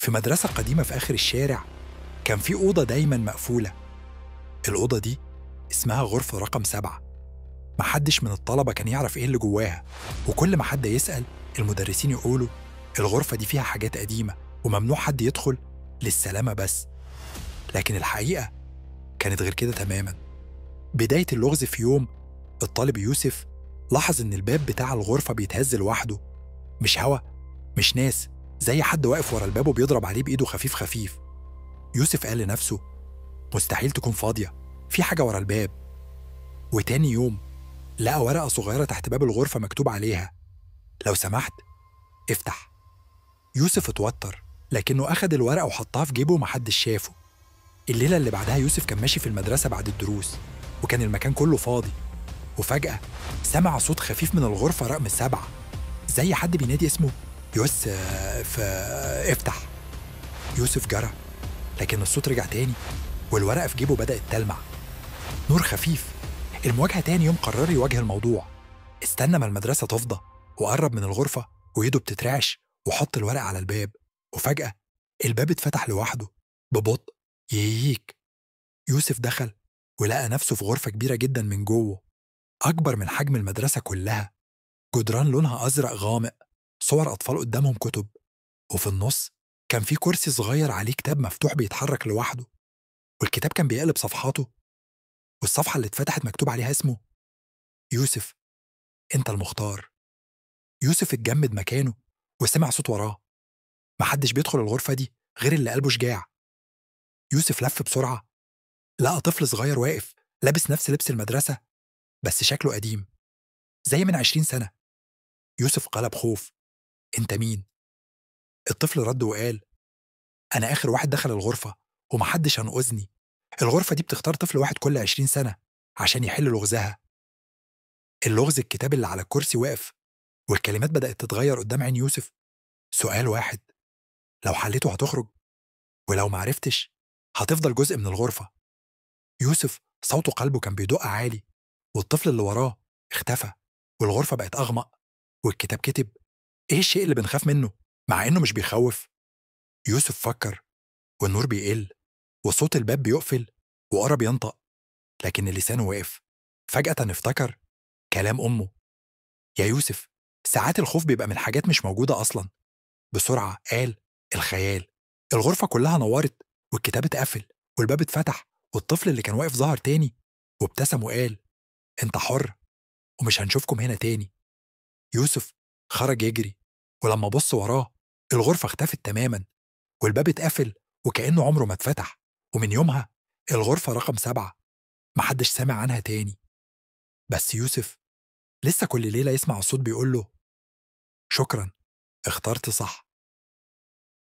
في مدرسة قديمة في آخر الشارع كان في أوضة دايماً مقفولة. الأوضة دي اسمها غرفة رقم 7. محدش من الطلبة كان يعرف إيه اللي جواها، وكل ما حد يسأل المدرسين يقولوا الغرفة دي فيها حاجات قديمة وممنوع حد يدخل للسلامة بس. لكن الحقيقة كانت غير كده تماماً. بداية اللغز في يوم الطالب يوسف لاحظ إن الباب بتاع الغرفة بيتهز لوحده، مش هوا، مش ناس، زي حد واقف ورا الباب وبيضرب عليه بإيده خفيف خفيف. يوسف قال لنفسه مستحيل تكون فاضية، في حاجة ورا الباب. وتاني يوم لقى ورقة صغيرة تحت باب الغرفة مكتوب عليها لو سمحت افتح. يوسف اتوتر، لكنه أخد الورقة وحطها في جيبه ومحدش شافه. الليلة اللي بعدها يوسف كان ماشي في المدرسة بعد الدروس، وكان المكان كله فاضي، وفجأة سمع صوت خفيف من الغرفة رقم 7، زي حد بينادي اسمه يوسف افتح. يوسف جرى، لكن الصوت رجع تاني والورقة في جيبه بدأت تلمع نور خفيف. المواجهة تاني يوم قرر يواجه الموضوع. استنى ما المدرسة تفضى وقرب من الغرفة وإيده بتترعش وحط الورقة على الباب، وفجأة الباب اتفتح لوحده ببطء ييك. يوسف دخل ولقى نفسه في غرفة كبيرة جدا من جوه، أكبر من حجم المدرسة كلها، جدران لونها أزرق غامق، صور أطفال قدامهم كتب، وفي النص كان في كرسي صغير عليه كتاب مفتوح بيتحرك لوحده، والكتاب كان بيقلب صفحاته، والصفحة اللي اتفتحت مكتوب عليها اسمه يوسف أنت المختار. يوسف اتجمد مكانه وسمع صوت وراه، محدش بيدخل الغرفة دي غير اللي قلبه شجاع. يوسف لف بسرعة، لقى طفل صغير واقف لابس نفس لبس المدرسة بس شكله قديم زي من 20 سنة. يوسف قال بخوف أنت مين؟ الطفل رد وقال أنا آخر واحد دخل الغرفة ومحدش هنقذني، الغرفة دي بتختار طفل واحد كل 20 سنة عشان يحل لغزها. اللغز الكتاب اللي على الكرسي واقف، والكلمات بدأت تتغير قدام عين يوسف. سؤال واحد، لو حليته هتخرج، ولو معرفتش هتفضل جزء من الغرفة. يوسف صوته قلبه كان بيدق عالي، والطفل اللي وراه اختفى، والغرفة بقت أغمق، والكتاب كتب إيه الشيء اللي بنخاف منه مع إنه مش بيخوف؟ يوسف فكر، والنور بيقل، وصوت الباب بيقفل، وقرب ينطق لكن لسانه وقف. فجأة افتكر كلام أمه، يا يوسف ساعات الخوف بيبقى من حاجات مش موجودة أصلا. بسرعة قال الخيال. الغرفة كلها نورت، والكتاب اتقفل، والباب اتفتح، والطفل اللي كان واقف ظهر تاني وابتسم وقال انت حر ومش هنشوفكم هنا تاني. يوسف خرج يجري، ولما بص وراه الغرفة اختفت تماما، والباب اتقفل وكأنه عمره ما اتفتح. ومن يومها الغرفة رقم 7 محدش سامع عنها تاني. بس يوسف لسه كل ليلة يسمع الصوت بيقول له شكرا اخترت صح.